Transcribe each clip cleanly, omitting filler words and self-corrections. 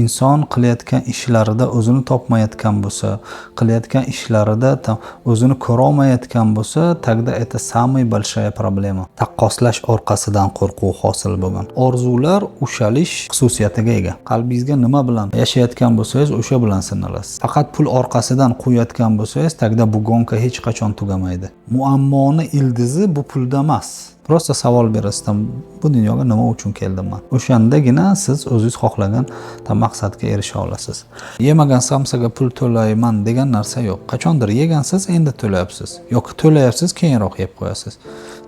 Inson qilayotgan ishlarida o'zini topmayotgan bo'lsa, qilayotgan ishlarida o'zini ko'rolmayotgan bo'lsa, тогда это самая большая проблема. Taqqoslash orqasidan qo'rquv hosil bo'lgan. Orzular ushalish xususiyatiga ega. Qalbingizga nima bilan yashayotgan bo'lsangiz, o'sha bilan sinalasiz. Faqat pul orqasidan quvayotgan bo'lsangiz, тогда bu гонка hech qachon tugamaydi. Muammoni ildizi bu pulda emas. Просто savol berasiz, там, bu dunyoga nima uchun keldim man? O'shandagina siz o'zingiz xohlagan, там, maqsadga erisha olasiz. Yemagan samsaga pul to'layman degan narsa yo'q. Qachondir yegansiz, endi to'layapsiz. Yoki to'layapsiz, keyinroq yeb qo'yasiz.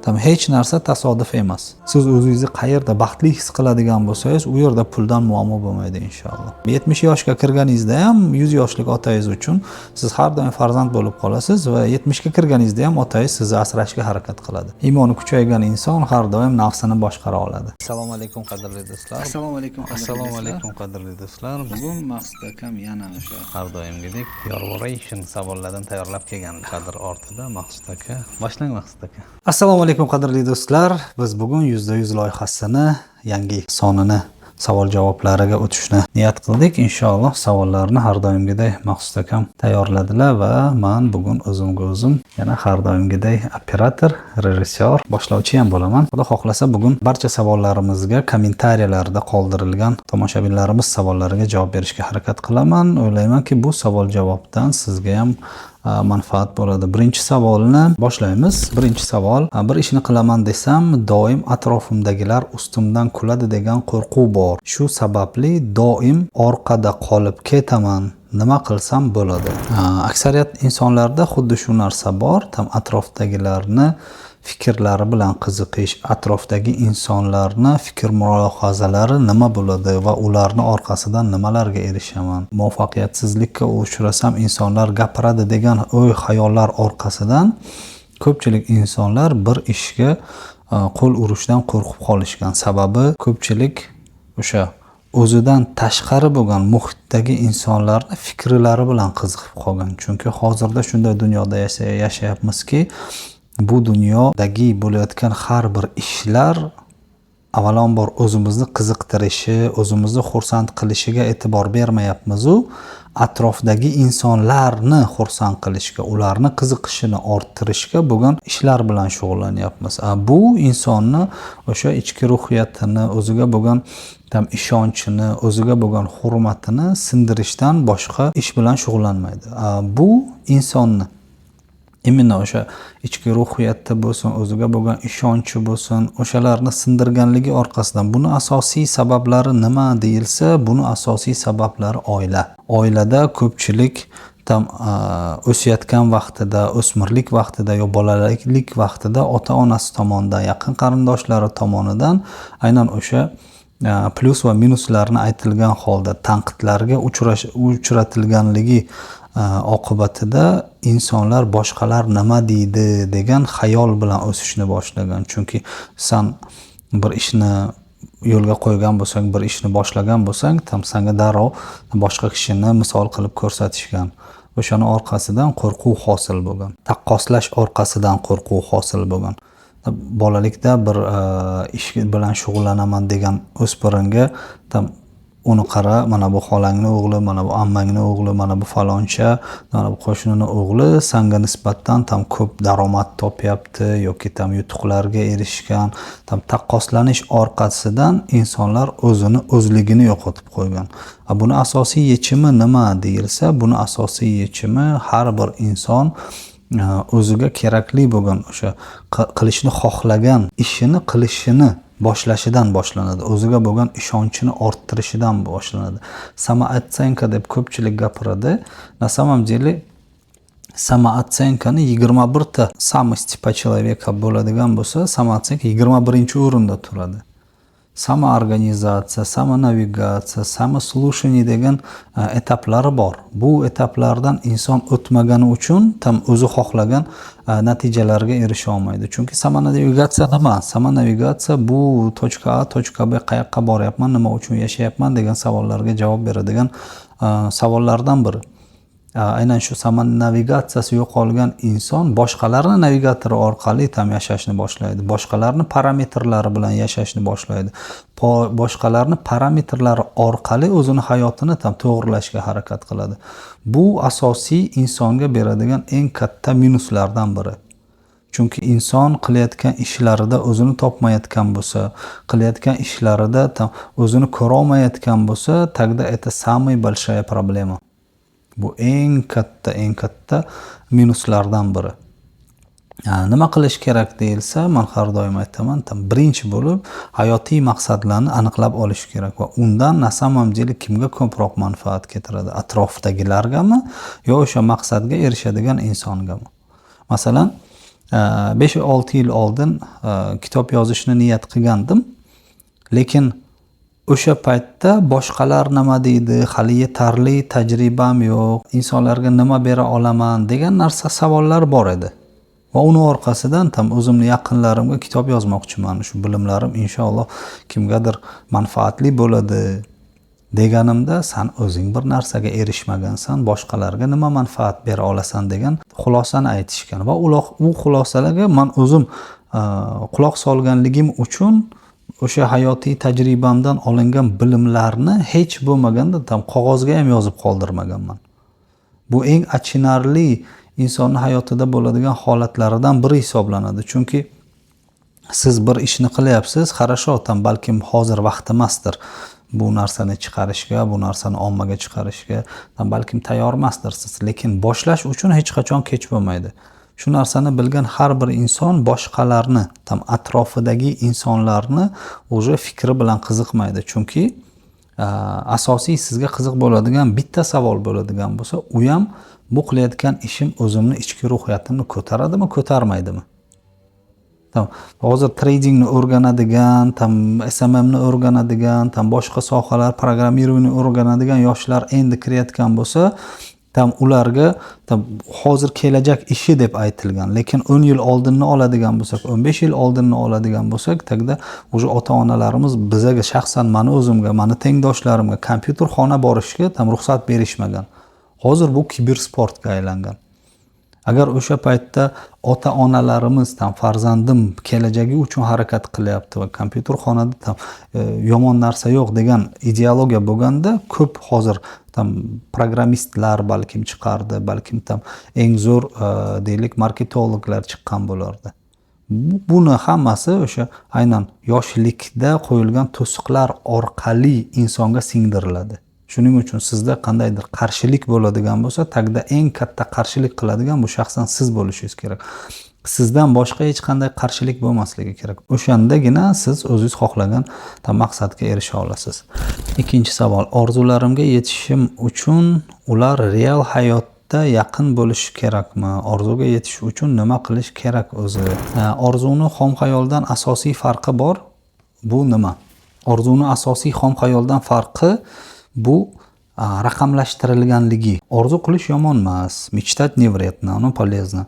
Там hech narsa tasodif emas. Siz o'zingizni qayerda baxtli his qiladigan bo'lsangiz, u yerda puldan muammo bo'lmaydi, inshaalloh. 70 yoshga kirganingizda ham 100 yoshlik otangiz uchun siz har doim farzand bo'lib qolasiz va 70 ga kirganingizda ham otangiz sizni asrashga harakat qiladi. Iymoni kuchaygan inson har doim nafsini boshqara oladi. Assalomu alaykum, qadrli do'stlar. Assalomu alaykum, qadrli Assalomu do'stlar. alaykum, qadrli do'stlar. Bugun Maqsud akam yana o'sha Har doimgidek Yorvoration savollardan tayyorlab kelgan kadr ortida Maqsud aka. Boshlang, Maqsud aka. Assalomu alaykum, qadrli do'stlar. Biz bugun 100% loyihasini yangi sonini savol javoblariga o'tishni niyat qildik. Inshaalloh, savollarni har doimgidek Maqsud akam tayyorladilar va man bugun o'zimga o'zim yana har doimgidek operator, rejissyor, boshlovchi ham bo'laman. Xudo xohlasa, bugun barcha savollarimizga, kommentariyalarda qoldirilgan tomoshabinlarimiz savollariga javob berishga harakat qilaman. O'ylaymanki, bu savol javobdan sizga ham manfaat bo'ladi. Birinchi savolni boshlaymiz. Birinchi savol: bir ishni qilaman desam, doim atrofimdagilar ustimdan kuladi degan qo'rquv bor. Shu sababli doim orqada qolib ketaman. Nima qilsam bo'ladi? Aksariyat insonlarda xuddi shu narsa bor. Там atrofdagilarni fikrlari bilan qiziqish, atrofdagi insonlarni fikr mulohazalari nima bo'ladi va ularni orqasidan nimalarga erishaman, muvaffaqiyatsizlikka uchrasam, insonlar gapiradi degan o'y xayollar orqasidan ko'pchilik insonlar bir ishga qo'l urishdan qo'rqib qolishgan. Sababi, ko'pchilik o'sha o'zidan tashqari bo'lgan muhitdagi insonlarni fikrlari bilan qiziqib qolgan. Chunki hozirda shunday dunyoda yashayapmizki, bu dunyodagi bo'layotgan har bir ishlar avvalambor o'zimizni qiziqtirishi, o'zimizni xursand qilishiga e'tibor bermayapmizu, atrofdagi insonlarni xursand qilishga, ularni qiziqishini orttirishga bo'lgan ishlar bilan shug'ullanyapmiz. Bu insonni o'sha ichki ruhiyatini, o'ziga bo'lgan там ishonchini, o'ziga bo'lgan hurmatini sindirishdan boshqa ish bilan shug'ullanmaydi. Bu insonni именно o'sha ichki ruhiyati bo'lsin, o'ziga bo'lgan ishonchi bo'lsin, o'shalarni sindirganligi orqasidan buni asosiy sabablari nima deyilsa, buni asosiy sabablari oila. Oilada ko'pchilik там o'sayotgan vaqtida, o'smirlik vaqtida yo bolalik vaqtida ota onasi tomonidan, yaqin qarindoshlari tomonidan aynan o'sha plyus va minuslarni aytilgan holda tanqidlarga uchratilganligi oqibatida insonlar boshqalar nima deydi degan xayol bilan o'sishni boshlagan. Chunki san bir ishni yo'lga qo'ygan bo'lsang, bir ishni boshlagan bo'lsang, там sanga darrov boshqa kishini misol qilib ko'rsatishgan. O'shani orqasidan qo'rquv hosil bo'lgan. Taqqoslash orqasidan qo'rquv hosil bo'lgan. Bolalikda bir ish bilan shug'ullanaman degan o'spiringa там uni qara, mana bu xolangni o'g'li, mana bu ammangni o'g'li, mana bu faloncha, mana bu qo'shnini o'g'li sanga nisbatan там ko'p daromad topyapti yoki там yutuqlarga erishgan. Там taqqoslanish orqasidan insonlar o'zini o'zligini yo'qotib qo'ygan. Buni asosiy yechimi nima deyilsa, buni asosiy yechimi har bir inson o'ziga kerakli bo'lgan o'sha qilishni xohlagan ishini qilishini boshlashidan boshlanadi. O'ziga bo'lgan ishonchini orttirishidan boshlanadi. Самооценка deb ko'pchilik gapiradi. На самом деле самооценка ni 21 ta самость типа человека bo'ladigan bo'lsa, самооценка 21-o'rinda turadi. Самоорганизация, самонавигация, самослушание degan etaplari bor. Bu etaplardan inson o'tmagani uchun там o'zi xohlagan natijalarga erisha olmaydi. Chunki самонавигация nima? Самонавигация bu точка А, точка Б, qayoqqa boryapman, nima uchun yashayapman degan savollarga javob beradigan savollardan biri. Aynan shu самонавигация si yo'qolgan inson boshqalarni navigatori orqali там yashashni boshlaydi, boshqalarni parametrlari bilan yashashni boshlaydi, boshqalarni parametrlari orqali o'zini hayotini там to'g'irlashga harakat qiladi. Bu asosiy insonga beradigan eng katta minuslardan biri, chunki inson qilayotgan ishlarida o'zini topmayotgan bo'lsa, qilayotgan ishlarida там o'zini ko'rolmayotgan bo'lsa, тогда это самая большая проблема. Bu eng katta, eng katta minuslardan biri. Nima qilish kerak deyilsa, man har doim aytaman, там birinchi bo'lib hayotiy maqsadlarni aniqlab olish kerak va undan на самом деле kimga ko'proq manfaat keltiradi: atrofdagilargami yo o'sha maqsadga erishadigan insongami? Masalan, 5-6 yil oldin kitob yozishni niyat qilgandim, lekin o'sha paytda boshqalar nima deydi, hali yetarli tajribam yo'q, insonlarga nima bera olaman degan narsa, savollar bor edi. Va uni orqasidan там o'zimni yaqinlarimga kitob yozmoqchiman, shu bilimlarim inshaalloh kimgadir manfaatli bo'ladi deganimda, san o'zing bir narsaga erishmagansan, boshqalarga nima manfaat bera olasan degan xulosani aytishgan. Va u xulosalarga man o'zim quloq solganligim uchun o'sha hayotiy tajribamdan olingan bilimlarni hech bo'lmaganda там qog'ozga ham yozib qoldirmaganman. Bu eng achinarli insonni hayotida bo'ladigan holatlaridan biri hisoblanadi, chunki siz bir ishni qilyapsiz, хорошо, там balkim hozir vaqti emasdir bu narsani chiqarishga, bu narsani ommaga chiqarishga, там balkim tayyor emasdirsiz, lekin boshlash uchun hech qachon kech bo'lmaydi. Shu narsani bilgan har bir inson boshqalarni, там atrofidagi insonlarni уже fikri bilan qiziqmaydi, chunki asosiy sizga qiziq bo'ladigan bitta savol bo'ladigan bo'lsa, u ham bu qilayotgan ishim o'zimni ichki ruhiyatimni ko'taradimi, ko'tarmaydimi? Там hozir tradingni o'rganadigan, там SMMni o'rganadigan, там boshqa sohalar, программирование o'rganadigan yoshlar endi kirayotgan bo'lsa, там ularga там hozir kelajak ishi deb aytilgan, lekin 10 yil oldinni oladigan bo'lsak, 15 yil oldinni oladigan bo'lsak, тогда уже ota onalarimiz bizaga, shaxsan mani o'zimga, mani tengdoshlarimga kompyuterxona borishga там ruxsat berishmagan. Hozir bu kibersportga aylangan. Agar o'sha paytda ota onalarimiz там farzandim kelajagi uchun harakat qilyapti va kompyuterxonada там yomon narsa yo'q degan ideologiya bo'lganda, ko'p hozir там programmistlar balkim chiqardi, balkim там eng zo'r deylik, marketologlar chiqqan bo'lardi. Buni hammasi o'sha aynan yoshlikda qo'yilgan to'siqlar orqali insonga singdiriladi. Shuning uchun sizda qandaydir qarshilik bo'ladigan bo'lsa, тогда eng katta qarshilik qiladigan bu shaxsan siz bo'lishingiz kerak. Sizdan boshqa hech qanday qarshilik bo'lmasligi kerak. O'shandagina siz o'zingiz xohlagan maqsadga erisha olasiz. Ikkinchi savol: orzularimga yetishim uchun ular real hayotda yaqin bo'lishi kerakmi? Orzuga yetish uchun nima qilish kerak o'zi? Orzuni xom xayoldan asosiy farqi bor. Bu nima? Orzuni asosiy xom xayoldan farqi bu raqamlashtirilganligi. Orzu qilish yomon emas, мечтать не вредно, оно полезно,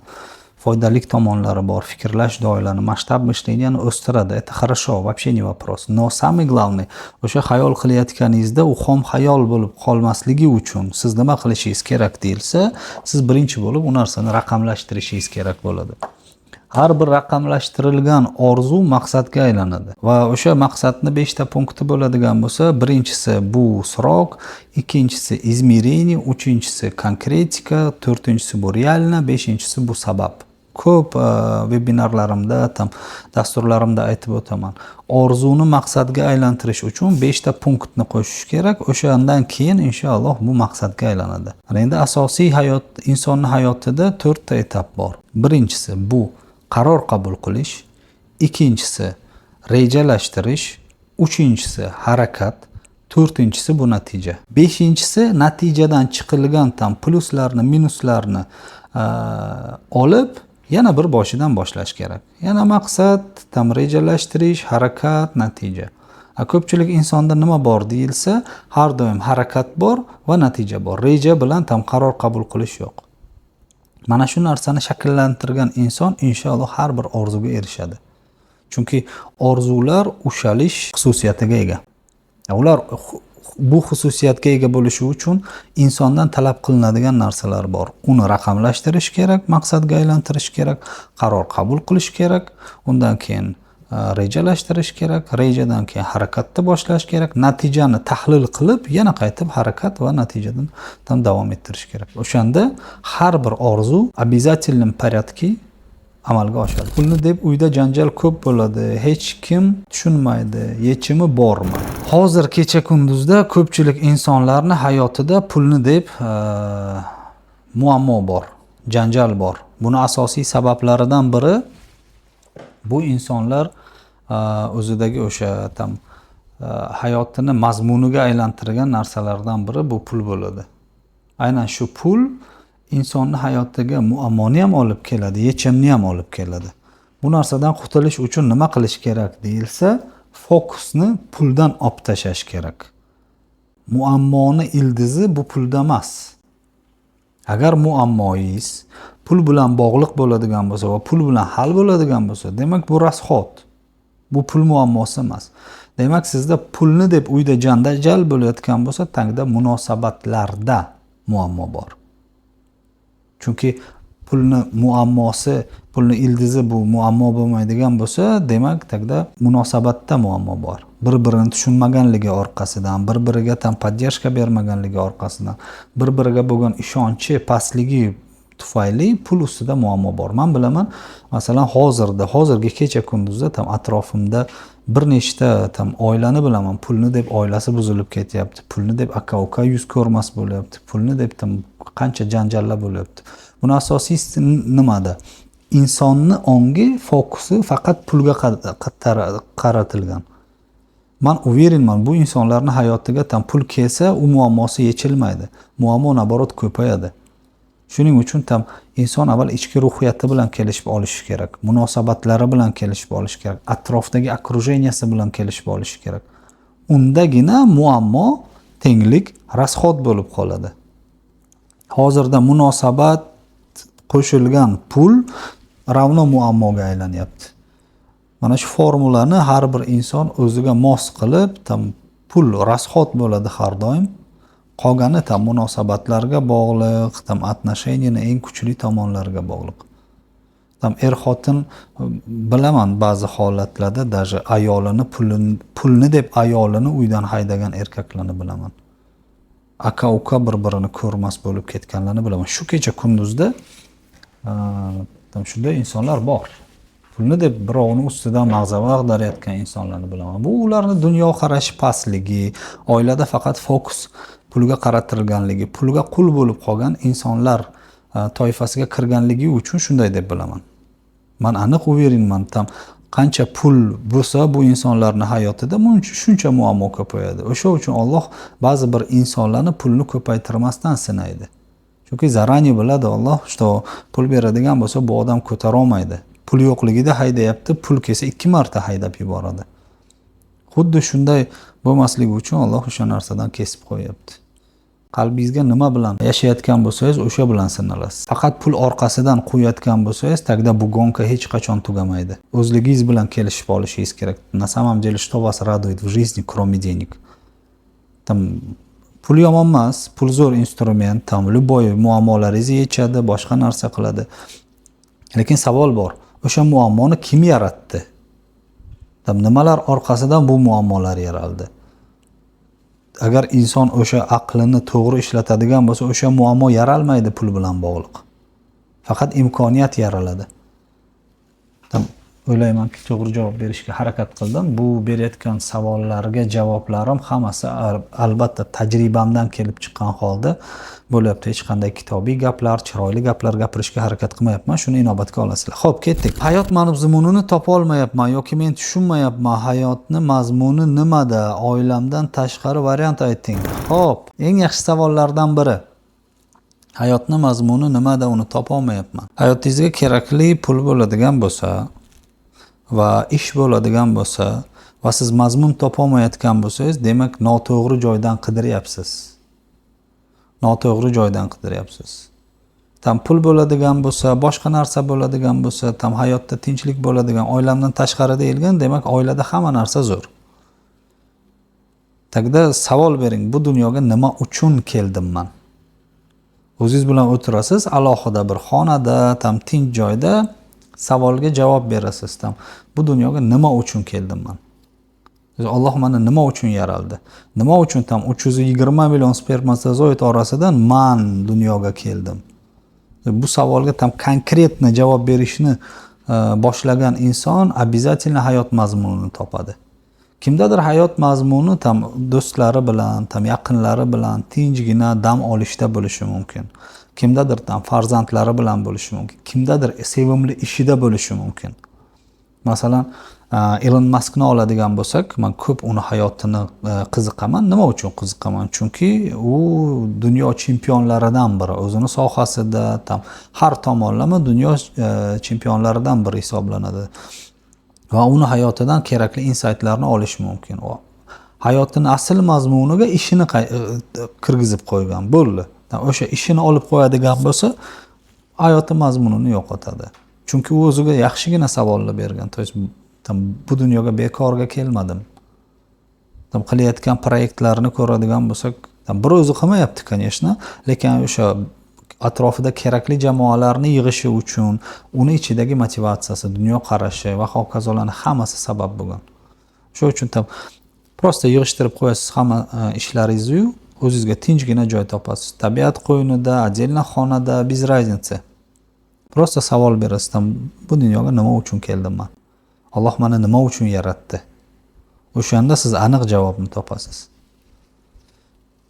foydali tomonlari bor, fikrlash doirani, масштаб мышления ni o'stiradi, это хорошо, вообще не вопрос. Но самый главный, o'sha xayol qilayotganingizda u xom xayol bo'lib qolmasligi uchun siz nima qilishingiz kerak deyilsa, siz birinchi bo'lib u narsani raqamlashtirishingiz kerak bo'ladi. Har bir raqamlashtirilgan orzu maqsadga aylanadi va o'sha maqsadni beshta punkti bo'ladigan bo'lsa, birinchisi bu срок, ikkinchisi измерение, uchinchisi конкретика, to'rtinchisi bu реально, beshinchisi bu sabab. Ko'p vebinarlarimda, там dasturlarimda aytib o'taman, orzuni maqsadga aylantirish uchun beshta punktni qo'shish kerak. O'shandan keyin inshaalloh bu maqsadga aylanadi. Ana endi asosiy hayot, insonni hayotida to'rtta etap bor. Birinchisi bu qaror qabul qilish, ikkinchisi rejalashtirish, uchinchisi harakat, to'rtinchisi bu natija, beshinchisi natijadan chiqilgan там plyuslarni, minuslarni olib, yana bir boshidan boshlash kerak. Yana maqsad, там rejalashtirish, harakat, natija. Ko'pchilik insonda nima bor deyilsa, har doim harakat bor va natija bor, reja bilan там qaror qabul qilish yo'q. Mana shu narsani shakllantirgan inson inshaalloh har bir orzuga erishadi, chunki orzular ushalish xususiyatiga ega. Ular Bu xususiyatga ega bo'lishi uchun insondan talab qilinadigan narsalar bor. Uni raqamlashtirish kerak, maqsadga aylantirish kerak, qaror qabul qilish kerak, undan keyin rejalashtirish kerak, rejadan keyin harakatni boshlash kerak, natijani tahlil qilib, yana qaytib harakat va natijadan davom ettirish kerak. O'shanda har bir orzu обязательном порядке amalga oshadi. Pulni deb uyda janjal ko'p bo'ladi, hech kim tushunmaydi, yechimi bormi? Hozir kecha kunduzda ko'pchilik insonlarni hayotida pulni deb muammo bor, janjal bor. Buni asosiy sabablaridan biri bu insonlar o'zidagi o'sha там hayotini mazmuniga aylantirgan narsalardan biri bu pul bo'ladi. Aynan shu pul insonni hayotiga muammoni ham olib keladi, yechimni ham olib keladi. Bu narsadan qutulish uchun nima qilish kerak deyilsa, fokusni puldan olib tashlash kerak. Muammoni ildizi bu pulda emas. Agar muammoyingiz pul bilan bog'liq bo'ladigan bo'lsa va pul bilan hal bo'ladigan bo'lsa, demak, bu расход. Bu pul muammosi emas. Demak, sizda pulni deb uyda janjal bo'layotgan bo'lsa, tagda munosabatlarda muammo bor. Chunki pulni muammosi, pulni ildizi bu muammo bo'lmaydigan bo'lsa, demak, tagda munosabatda muammo bor. Bir birini tushunmaganligi orqasidan, bir biriga там поддержка bermaganligi orqasidan, bir biriga bo'lgan ishonchi pastligi tufayli pul ustida muammo bor. Man bilaman, masalan, hozirda, hozirgi kecha kunduzda там atrofimda bir nechta там oilani bilaman, pulni deb oilasi buzilib ketyapti, pulni deb aka uka yuz ko'rmas bo'lyapti, pulni deb там qancha janjallar bo'lyapti. Buni asosiysi nimada? Insonni ongi, fokusi faqat pulga qaratilgan. Man уверен man, bu insonlarni hayotiga там pul kelsa, u muammosi yechilmaydi, muammo наоборот ko'payadi. Shuning uchun там inson avval ichki ruhiyati bilan kelishib olishi kerak, munosabatlari bilan kelishib olishi kerak, atrofdagi окружения si bilan kelishib olishi kerak. Undagina muammo tenglik расход bo'lib qoladi. Hozirda munosabat qo'shilgan pul равно muammoga aylanyapti. Mana shu formulani har bir inson o'ziga mos qilib, там pul расход bo'ladi har doim, qolgani там munosabatlarga bog'liq, там отношения ni eng kuchli tomonlariga bog'liq. Там er xotin bilaman, ba'zi holatlarda даже ayolini pulni deb ayolini uydan haydagan erkaklarni bilaman, aka uka bir birini ko'rmas bo'lib ketganlarni bilaman. Shu kecha kunduzda там shunday insonlar bor, pulni deb birovni ustidan mag'zava ag'darayotgan insonlarni bilaman. Bu ularni dunyoqarashi pastligi, oilada faqat fokus pulga qaratilganligi, pulga qul bo'lib qolgan insonlar toifasiga kirganligi uchun shunday deb bilaman. Man aniq уверен man, там qancha pul bo'lsa, bu insonlarni hayotida shuncha muammo ko'payadi. O'sha uchun Olloh ba'zi bir insonlarni pulni ko'paytirmasdan sinaydi, chunki заранее biladi Olloh, что pul beradigan bo'lsa, bu odam ko'tarolmaydi. Pul yo'qligida haydayapti, pul kelsa, ikki marta haydab yuboradi. Xuddi shunday bo'lmasligi uchun Olloh o'sha narsadan kesib qo'yyapti. Qalbingizga nima bilan yashayotgan bo'lsangiz, o'sha bilan sinalasiz. Faqat pul orqasidan quvayotgan bo'lsangiz, тогда bu гонка hech qachon tugamaydi. O'zligingiz bilan kelishib olishingiz kerak. На самом деле, что вас радует в жизни, кроме денег? Там pul yomon emas, pul zo'r instrument, там любой muammolaringizni yechadi, boshqa narsa qiladi. Lekin savol bor: o'sha muammoni kim yaratdi? Там nimalar orqasidan bu muammolar yaraldi? Agar inson o'sha aqlini to'g'ri ishlatadigan bo'lsa, o'sha muammo yaralmaydi. Pul bilan bog'liq faqat imkoniyat yaraladi. Там o'ylaymanki, to'g'ri javob berishga harakat qildim. Bu berayotgan savollarga javoblarim hammasi albatta tajribamdan kelib chiqqan holda bo'lyapti. Hech qanday kitobiy gaplar, chiroyli gaplar gapirishga harakat qilmayapman, shuni inobatga olasizlar. Ho'p, ketdik. Hayot mazmunini topolmayapman yoki men tushunmayapman, hayotni mazmuni nimada? Oilamdan tashqari variant ayting. Ho'p, eng yaxshi savollardan biri. Hayotni mazmuni nimada, uni topolmayapman. Hayotingizga kerakli pul bo'ladigan bo'lsa va ish bo'ladigan bo'lsa va siz mazmun topolmayotgan bo'lsangiz, demak, noto'g'ri joydan qidiryapsiz, noto'g'ri joydan qidiryapsiz. Там pul bo'ladigan bo'lsa, boshqa narsa bo'ladigan bo'lsa, там hayotda tinchlik bo'ladigan, oilamdan tashqari deyilgan, demak, oilada hamma narsa zo'r. Тогда savol bering: bu dunyoga nima uchun keldim man? O'zingiz bilan o'tirasiz alohida bir xonada, там tinch joyda, savolga javob berasiz, там bu dunyoga nima uchun keldim man? Alloh mani nima uchun yaraldi? Nima uchun там 320 million spermatozoid orasidan man dunyoga keldim? Bu savolga там конкретно javob berishni boshlagan inson обязательно hayot mazmunini topadi. Kimdadir hayot mazmuni там do'stlari bilan, там yaqinlari bilan tinchgina dam olishda bo'lishi mumkin, kimdadir там farzandlari bilan bo'lishi mumkin, kimdadir sevimli ishida bo'lishi mumkin. Masalan, Ilon Maskni oladigan bo'lsak, man ko'p uni hayotini qiziqaman. Nima uchun qiziqaman? Chunki u dunyo chempionlaridan biri o'zini sohasida, там har tomonlama dunyo chempionlaridan biri hisoblanadi va uni hayotidan kerakli insaytlarni olish mumkin. Hayotini asl mazmuniga ishini kirgizib qo'ygan, bo'ldi. O'sha ishini olib qo'yadigan bo'lsa, hayoti mazmunini yo'qotadi, chunki u o'ziga yaxshigina savollar bergan, то есть там bu dunyoga bekorga kelmadim. Там qilayotgan proyektlarini ko'radigan bo'lsak, там bir o'zi qilmayapti, конечно, lekin o'sha atrofida kerakli jamoalarni yig'ishi uchun uni ichidagi motivatsiyasi, dunyoqarashi va hokazolarni hammasi sabab bo'lgan. Shu uchun там просто yig'ishtirib qo'yasiz hamma ishlaringizni, o'zizga tinchgina joy topasiz, tabiat qo'ynida, отдельно xonada, без разницы. Просто savol berasiz, там bu dunyoga nima uchun keldim man? Alloh mani nima uchun yaratdi? O'shanda siz aniq javobni topasiz.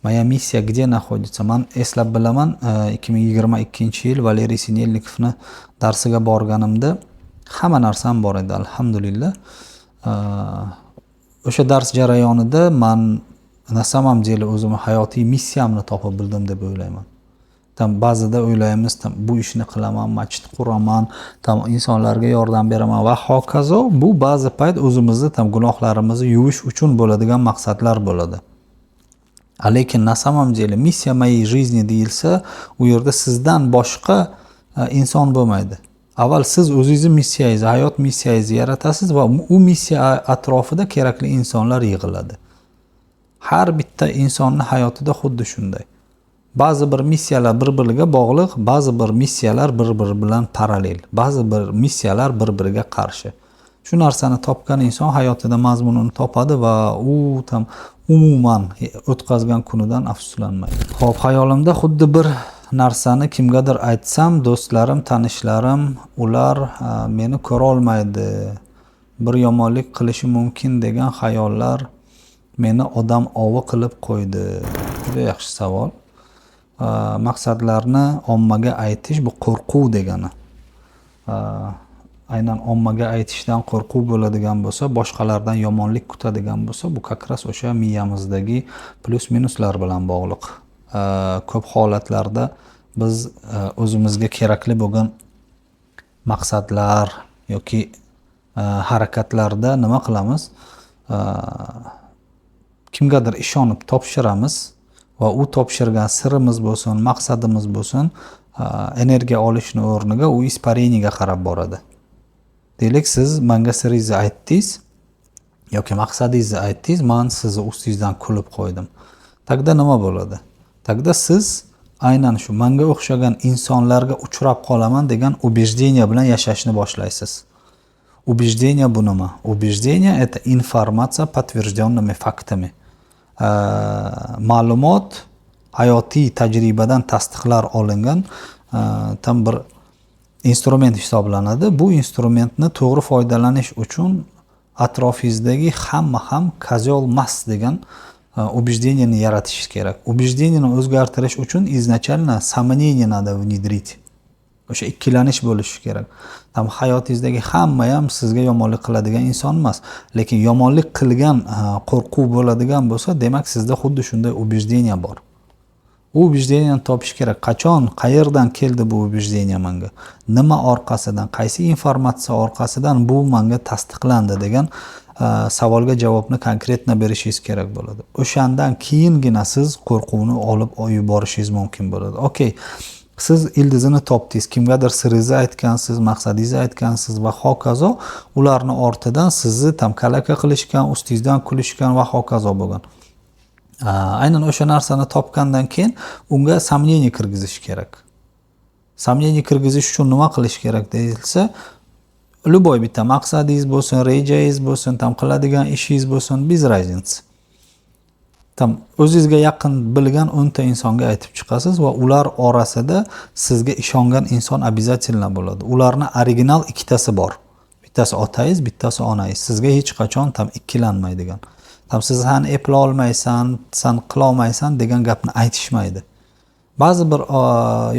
Моя миссия где находится? Man eslab bilaman, 2022-yil Valeriy Sinelnikovni darsiga borganimda hamma narsam bor edi, alhamdulillah. O'sha dars jarayonida man на самом деле o'zimni hayotiy missiyamni topib bildim deb o'ylayman. Там ba'zida o'ylaymiz, там bu ishni qilaman, masjid quraman, там insonlarga yordam beraman va hokazo. Bu ba'zi payt o'zimizni там gunohlarimizni yuvish uchun bo'ladigan maqsadlar bo'ladi. Lekin на самом деле миссия моей жизни deyilsa, u yerda sizdan boshqa inson bo'lmaydi. Avval siz o'zingizni missiyangizni, hayot missiyangizni yaratasiz va u missiya atrofida kerakli insonlar yig'iladi. Har bitta insonni hayotida xuddi shunday. Ba'zi bir missiyalar bir biriga bog'liq, ba'zi bir missiyalar bir biri bilan parallel, ba'zi bir missiyalar bir biriga qarshi. Shu narsani topgan inson hayotida mazmunini topadi va u там umuman o'tkazgan kunidan afsuslanmaydi. Ho'p, hayolimda xuddi bir narsani kimgadir aytsam, do'stlarim, tanishlarim, ular meni ko'rolmaydi, bir yomonlik qilishi mumkin degan xayollar meni odam ovi qilib qo'ydi. Juda yaxshi savol. Maqsadlarni ommaga aytish bu qo'rquv degani. Aynan ommaga aytishdan qo'rquv bo'ladigan bo'lsa, boshqalardan yomonlik kutadigan bo'lsa, bu как раз o'sha miyamizdagi plyus minuslar bilan bog'liq. Ko'p holatlarda biz o'zimizga kerakli bo'lgan maqsadlar yoki harakatlarda nima qilamiz? Kimgadir ishonib topshiramiz va u topshirgan sirimiz bo'lsin, maqsadimiz bo'lsin, energiya olishni o'rniga u испарение ga qarab boradi. Deylik, siz manga siringizni aytdingiz yoki maqsadingizni aytdingiz, man sizni ustingizdan kulib qo'ydim. Тогда nima bo'ladi? Тогда siz aynan shu manga o'xshagan insonlarga uchrab qolaman degan убеждение bilan yashashni boshlaysiz. Убеждение bu nima? Убеждение — это информация, подтвержденными фактами. Ma'lumot hayotiy tajribadan tasdiqlar olingan там bir instrument hisoblanadi. Bu instrumentni to'g'ri foydalanish uchun atrofingizdagi hamma ham козёл mas degan убеждение ni yaratish kerak. Убеждение ni o'zgartirish uchun изначально сомнение надо внедрить. O'sha ikkilanish bo'lishi kerak. Там hayotingizdagi hamma ham sizga yomonlik qiladigan inson emas, lekin yomonlik qilgan qo'rquv bo'ladigan bo'lsa, demak, sizda xuddi shunday убеждение bor. U убеждение ni topish kerak. Qachon, qayerdan keldi bu убеждение manga? Nima orqasidan, qaysi informatsiya orqasidan bu manga tasdiqlandi degan savolga javobni конкретно berishingiz kerak bo'ladi. O'shandan keyingina siz qo'rquvni olib yuborishingiz mumkin bo'ladi. Okey, siz ildizini topdingiz, kimgadir siringizni aytgansiz, maqsadingizni aytgansiz va hokazo, ularni ortidan sizni там kalaka qilishgan, ustingizdan kulishgan va hokazo bo'lgan. Aynan o'sha narsani topgandan keyin unga сомнение kirgizish kerak. Сомнение kirgizish uchun nima qilish kerak deyilsa, любой bitta maqsadingiz bo'lsin, rejangiz bo'lsin, там qiladigan ishingiz bo'lsin, без разницы. Там o'zingizga yaqin bilgan 10 ta insonga aytib chiqasiz va ular orasida sizga ishongan inson обязательно bo'ladi. Ularni original ikkitasi bor. Bittasi otangiz, bittasi onangiz. Sizga hech qachon там ikkilanmaydigan. Там siz san eplolmaysan, san qilolmaysan degan gapni aytishmaydi. Ba'zi bir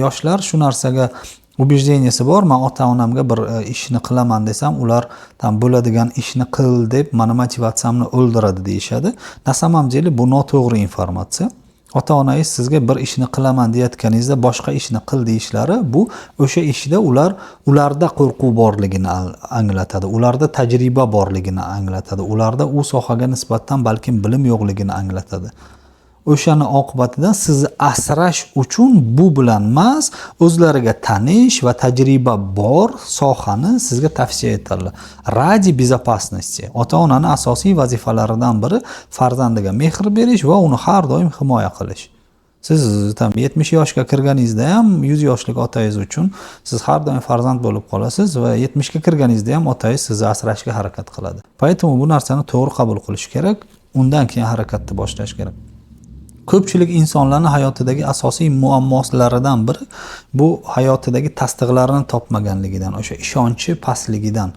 yoshlar shu narsaga убеждение si bor, man ota onamga bir ishni qilaman desam, ular там bo'ladigan ishni qil deb mani motivatsiyamni o'ldiradi deyishadi. На самом деле bu noto'g'ri informatsiya. Ota onangiz sizga bir ishni qilaman deyayotganingizda boshqa ishni qil deyishlari, bu o'sha ishda ularda qo'rquv borligini anglatadi, ularda tajriba borligini anglatadi, ularda u sohaga nisbatan balkim bilim yo'qligini anglatadi. O'shani oqibatidan sizni asrash uchun bu bilan emas, o'zlariga tanish va tajriba bor sohani sizga tavsiya etadilar. Ради безопасности. Ota onani asosiy vazifalaridan biri farzandiga mehr berish va uni har doim himoya qilish. Siz там 70 yoshga kirganingizda ham 100 yoshlik otangiz uchun siz har doim farzand bo'lib qolasiz va 70 ga kirganingizda ham otangiz sizni asrashga harakat qiladi. Поэтому bu narsani to'g'ri qabul qilish kerak, undan keyin harakatni boshlash kerak. Ko'pchilik insonlarni hayotidagi asosiy muammolaridan biri bu hayotidagi tasdiqlarni topmaganligidan, o'sha ishonchi pastligidan.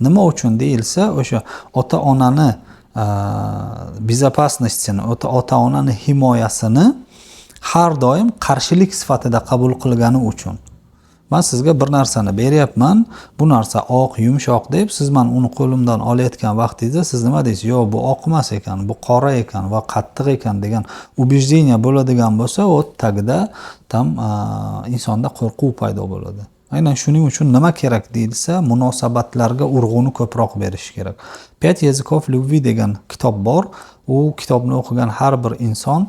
Nima uchun deyilsa, o'sha ota onani безопасность ini, ota onani himoyasini har doim qarshilik sifatida qabul qilgani uchun. Man sizga bir narsani beryapman, bu narsa oq, yumshoq deb, siz man uni qo'limdan olayotgan vaqtingizda siz nima deysiz? Yo'q, bu oq emas ekan, bu qora ekan va qattiq ekan degan убеждение bo'ladigan bo'lsa, u tagida там insonda qo'rquv paydo bo'ladi. Aynan shuning uchun nima kerak deyilsa, munosabatlarga urg'uni ko'proq berish kerak. "Пять языков любви" degan kitob bor. U kitobni o'qigan har bir inson,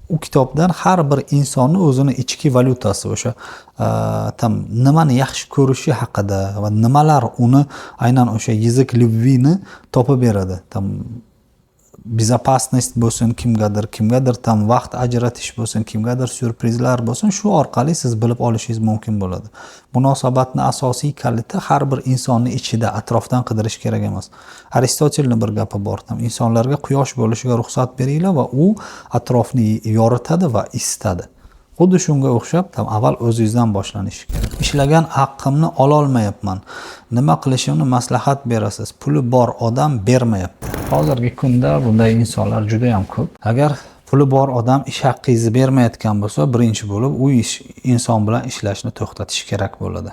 u kitobdan har bir insonni o'zini ichki valyutasi, o'sha там nimani yaxshi ko'rishi haqida va nimalar uni aynan o'sha язык любви ni topib beradi. Там безопасность bo'lsin kimgadir, kimgadir там vaqt ajratish bo'lsin, kimgadir syurprizlar bo'lsin, shu orqali siz bilib olishingiz mumkin bo'ladi. Munosabatni asosiy kaliti har bir insonni ichida, atrofdan qidirish kerak emas. Aristotelni bir gapi bor, там insonlarga quyosh bo'lishiga ruxsat beringlar va u atrofni yoritadi va isitadi. Xuddi shunga o'xshab там avval o'zingizdan boshlanishi kerak. Ishlagan haqqimni ololmayapman, nima qilishimni maslahat berasiz? Puli bor odam bermayapti. Hozirgi kunda bunday insonlar juda yam ko'p. Agar puli bor odam ish haqqingizni bermayotgan bo'lsa, birinchi bo'lib u ish inson bilan ishlashni to'xtatish kerak bo'ladi.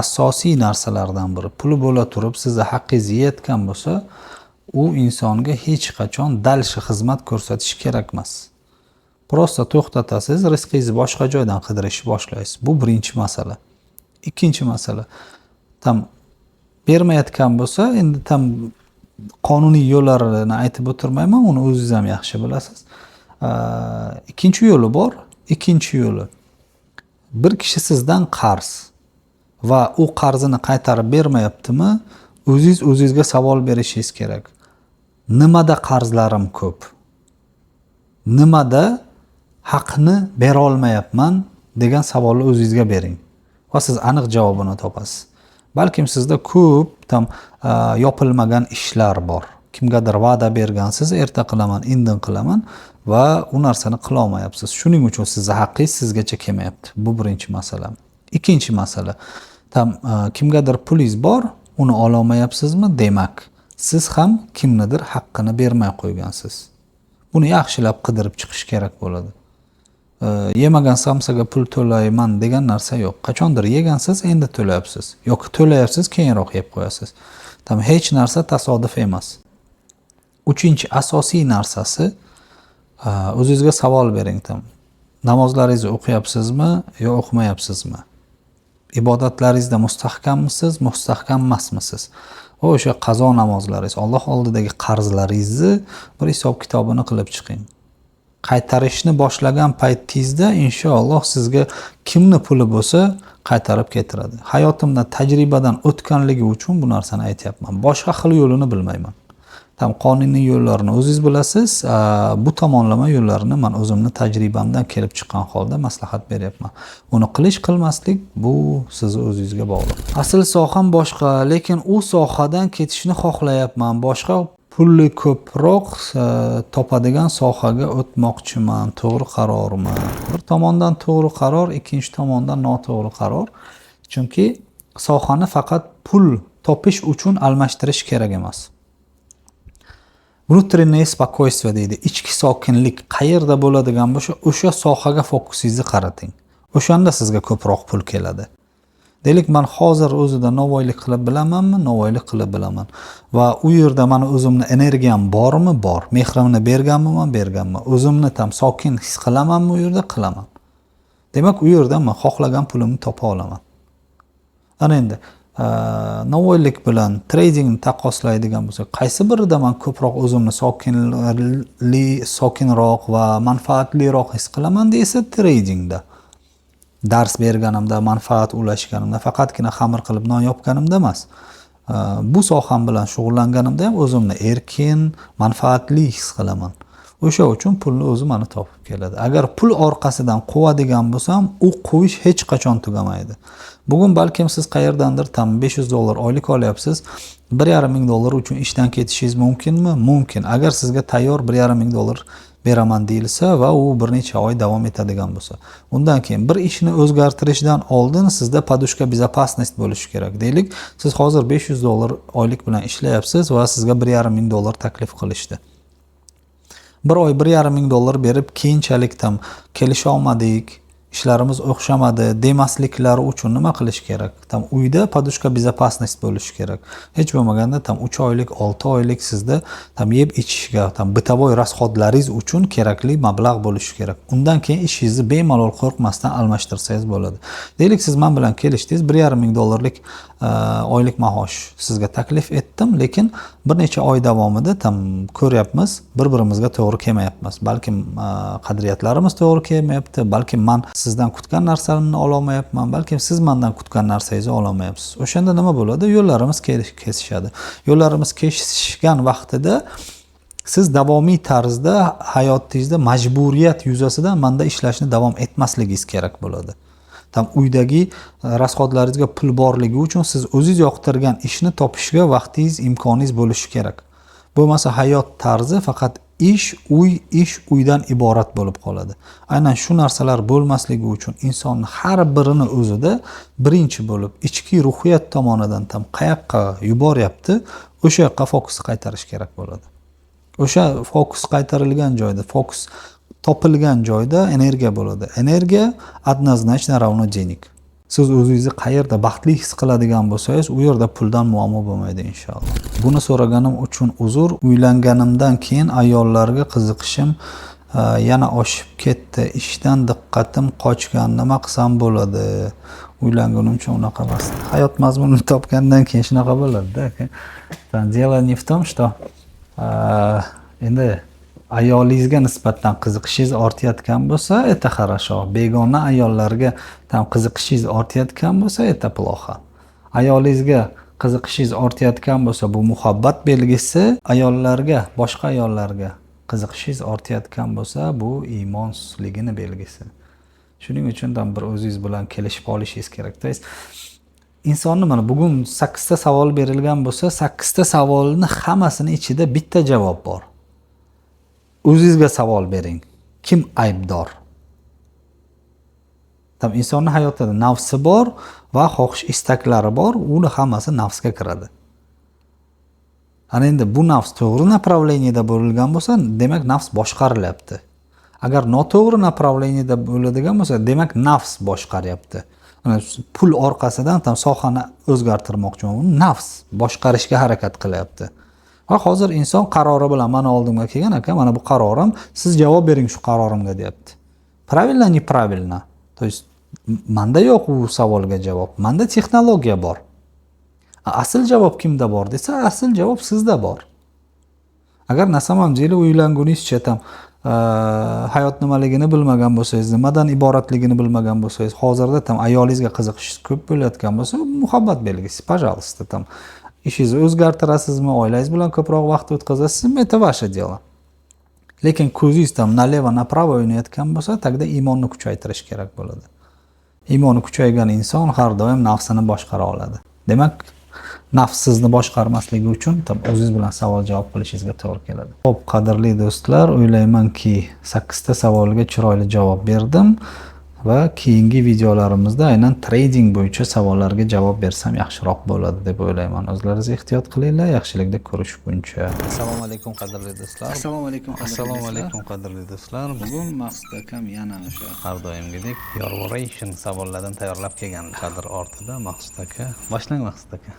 Asosiy narsalardan biri, puli bo'la turib sizni haqqingizni yeyotgan bo'lsa, u insonga hech qachon дальше xizmat ko'rsatish kerak emas. Просто to'xtatasiz, rizqingizni boshqa joydan qidirishni boshlaysiz. Bu birinchi masala. Ikkinchi masala, там bermayotgan bo'lsa, endi там qonuniy yo'llarini aytib o'tirmayman, uni o'zingiz ham yaxshi bilasiz. Ikkinchi yo'li bor. Ikkinchi yo'li, bir kishi sizdan qarz va u qarzini qaytarib bermayaptimi, o'zingiz o'zingizga savol berishingiz kerak: nimada qarzlarim ko'p, nimada haqni berolmayapman degan savolni o'zingizga bering va siz aniq javobini topasiz. Balkim sizda ko'p там yopilmagan ishlar bor, kimgadir va'da bergansiz, erta qilaman, indin qilaman, va u narsani qilolmayapsiz. Shuning uchun sizni haqqingiz sizgacha kelmayapti. Bu birinchi masala. Ikkinchi masala, там kimgadir pulingiz bor, uni ololmayapsizmi, demak, siz ham kimnidir haqqini bermay qo'ygansiz. Buni yaxshilab qidirib chiqish kerak bo'ladi. Yemagan somsaga pul to'layman degan narsa yo'q. Qachondir yegansiz, endi to'layapsiz yoki to'layapsiz, keyinroq yeb qo'yasiz. Там hech narsa tasodif emas. Uchinchi asosiy narsasi, o'zingizga savol bering, там namozlaringizni o'qiyapsizmi yo o'qimayapsizmi, ibodatlaringizda mustahkammisiz, mustahkam emasmisiz, va o'sha qazo namozlaringiz, Alloh oldidagi qarzlaringizni bir hisob kitobini qilib chiqing. Qaytarishni boshlagan paytingizda, inshaalloh, sizga kimni puli bo'lsa, qaytarib keltiradi. Hayotimda tajribadan o'tganligi uchun bu narsani aytyapman, boshqa xil yo'lini bilmayman. Там qonuniy yo'llarini o'zingiz bilasiz. Bu tomonlama yo'llarini man o'zimni tajribamdan kelib chiqqan holda maslahat beryapman. Uni qilish, qilmaslik bu sizni o'zingizga bog'liq. Asl soham boshqa, lekin u sohadan ketishni xohlayapman. Boshqa pulli ko'proq topadigan sohaga o'tmoqchiman. To'g'ri qarormi? Bir tomondan to'g'ri qaror, ikkinchi tomondan noto'g'ri qaror. Chunki sohani faqat pul topish uchun almashtirish kerak emas. Внутреннее спокойствие deydi. Ichki sokinlik qayerda bo'ladigan bo'lsa, o'sha sohaga fokusingizni qarating. O'shanda sizga ko'proq pul keladi. Deylik, man hozir o'zida novvoylik qilib bilamanmi? Novvoylik qilib bilaman. Va u yerda mani o'zimni energiyam bormi? Bor. Mehrimni berganmiman? Berganman. O'zimni там sokin his qilamanmi u yerda? Qilaman. Demak, u yerda man xohlagan pulimni topa olaman. Ana endi novvoylik bilan tradingni taqqoslaydigan bo'lsak, qaysi birida man ko'proq o'zimni sokinroq va manfaatliroq his qilaman desa, tradingda. Dars berganimda, manfaat ulashganimda, faqatgina xamir qilib non yopganimda emas. Bu soham bilan shug'ullanganimda ham o'zimni erkin, manfaatli his qilaman. O'sha uchun pulni o'zi mani topib keladi. Agar pul orqasidan quvadigan bo'lsam, u quvish hech qachon tugamaydi. Bugun balkim siz qayerdandir там 500 dollar oylik olyapsiz. 1,5 ming dollar uchun ishdan ketishingiz mumkinmi? Mumkin. Agar sizga tayyor 1,5 ming dollar beraman deyilsa va u bir necha oy davom etadigan bo'lsa. Undan keyin bir ishni o'zgartirishdan oldin sizda подушка безопасность bo'lishi kerak. Deylik, siz hozir 500 dollar oylik bilan ishlayapsiz va sizga 1,5 ming dollar taklif qilishdi. Bir oy 1,5 ming dollar berib, keyinchalik там kelisha olmadik, ishlarimiz o'xshamadi demasliklari uchun nima qilish kerak? Там uyda подушка безопасность bo'lishi kerak. Hech bo'lmaganda там 3 oylik, 6 oylik sizda там yeb ichishga, там бытовой расход laringiz uchun kerakli mablag' bo'lishi kerak. Undan keyin ishingizni bemalol qo'rqmasdan almashtirsangiz bo'ladi. Deylik, siz man bilan kelishdingiz, 1,5 ming dollarlik oylik maosh sizga taklif etdim, lekin bir necha oy davomida там ko'ryapmiz, bir birimizga to'g'ri kelmayapmiz. Balkim qadriyatlarimiz to'g'ri kelmayapti, balkim man sizdan kutgan narsamni ololmayapman, balkim siz mandan kutgan narsangizni ololmayapsiz. O'shanda nima bo'ladi? Yo'llarimiz kesishadi. Yo'llarimiz kesishgan vaqtida siz davomiy tarzda hayotingizda majburiyat yuzasidan manda ishlashni davom etmasligingiz kerak bo'ladi. Там uydagi расход laringizga pul borligi uchun siz o'zingiz yoqtirgan ishni topishga vaqtingiz, imkoningiz bo'lishi kerak. Bo'lmasa hayot tarzi faqat ish, uy, ish, uydan iborat bo'lib qoladi. Aynan shu narsalar bo'lmasligi uchun insonni har birini o'zida birinchi bo'lib ichki ruhiyat tomonidan там qayoqqa yuboryapti, o'sha yoqqa fokusni qaytarish kerak bo'ladi. O'sha fokus qaytarilgan joyda, fokus topilgan joyda energiya bo'ladi. Energiya однозначно равно денег. Siz o'zingizni qayerda baxtli his qiladigan bo'lsangiz, u yerda puldan muammo bo'lmaydi inshaalloh. Buni so'raganim uchun uzr. Uylanganimdan keyin ayollarga qiziqishim yana oshib ketdi. Ishdan diqqatim qochgan. Nima qilsam bo'ladi? Uylangunimcha unaqa emas. Hayot mazmunini topgandan keyin shunaqa bo'ladi-da, aka. Дело не в том, что endi ayolingizga nisbatan qiziqishingiz ortayotgan bo'lsa, это хорошо. Begona ayollarga там qiziqishingiz ortayotgan bo'lsa, это плохо. Ayolingizga qiziqishingiz ortayotgan bo'lsa, bu muhabbat belgisi. Ayollarga, boshqa ayollarga qiziqishingiz ortayotgan bo'lsa, bu iymonsizligini belgisi. Shuning uchun ham bir o'zingiz bilan kelishib olishingiz kerak. То есть insonni mana bugun sakkizta savol berilgan bo'lsa, sakkizta savolni hammasini ichida bitta javob bor. O'zingizga savol bering: kim aybdor? Там insonni hayotida nafsi bor va xohish istaklari bor, uni hammasi nafsga kiradi. Ana endi bu nafs to'g'ri направление da bo'lgan bo'lsa, demak, nafs boshqarilyapti. Agar noto'g'ri направление da bo'ladigan bo'lsa, demak, nafs boshqaryapti. Mana pul orqasidan там sohani o'zgartirmoqchiman, nafs boshqarishga harakat qilyapti. Va hozir inson qarori bilan mani oldimga kelgan: "Aka, mana bu qarorim, siz javob bering shu qarorimga", deyapti. Правильно, неправильно? То есть manda yo'q u savolga javob, manda texnologiya bor. Asl javob kimda bor desa, asl javob sizda bor. Agar на самом деле uylanguningizcha там hayot nimaligini bilmagan bo'lsangiz, nimadan iboratligini bilmagan bo'lsangiz, hozirda там ayolingizga qiziqishingiz ko'p bo'layotgan bo'lsa, muhabbat belgisi, пожалуйста, там Ishingizni o'zgartirasizmi, oilangiz bilan ko'proq vaqt o'tkazasizmi, это ваше дело. Lekin ko'zingiz там налево направо o'ynayotgan bo'lsa, тогда iymonni kuchaytirish kerak bo'ladi. Iymoni kuchaygan inson har doim nafsini boshqara oladi. Demak, nafs sizni boshqarmasligi uchun там o'zingiz bilan savol javob qilishingizga to'g'ri keladi. Xo'p, qadrli do'stlar, o'ylaymanki, sakkizta savolga chiroyli javob berdim va keyingi videolarimizda aynan trading bo'yicha savollarga javob bersam yaxshiroq bo'ladi deb o'ylayman. O'zlaringiz ehtiyot qilinglar, yaxshilikda ko'rishguncha. Assalomu alaykum, qadrli do'stlar. Assalomu alaykum, qadrli Assalomu do'stlar. alaykum, qadrli do'stlar. Bugun Maqsud akam yana o'sha Har doimgidek Yorvoration savollardan tayyorlab kelgan kadr ortida Maqsud aka. Boshlang, Maqsud aka.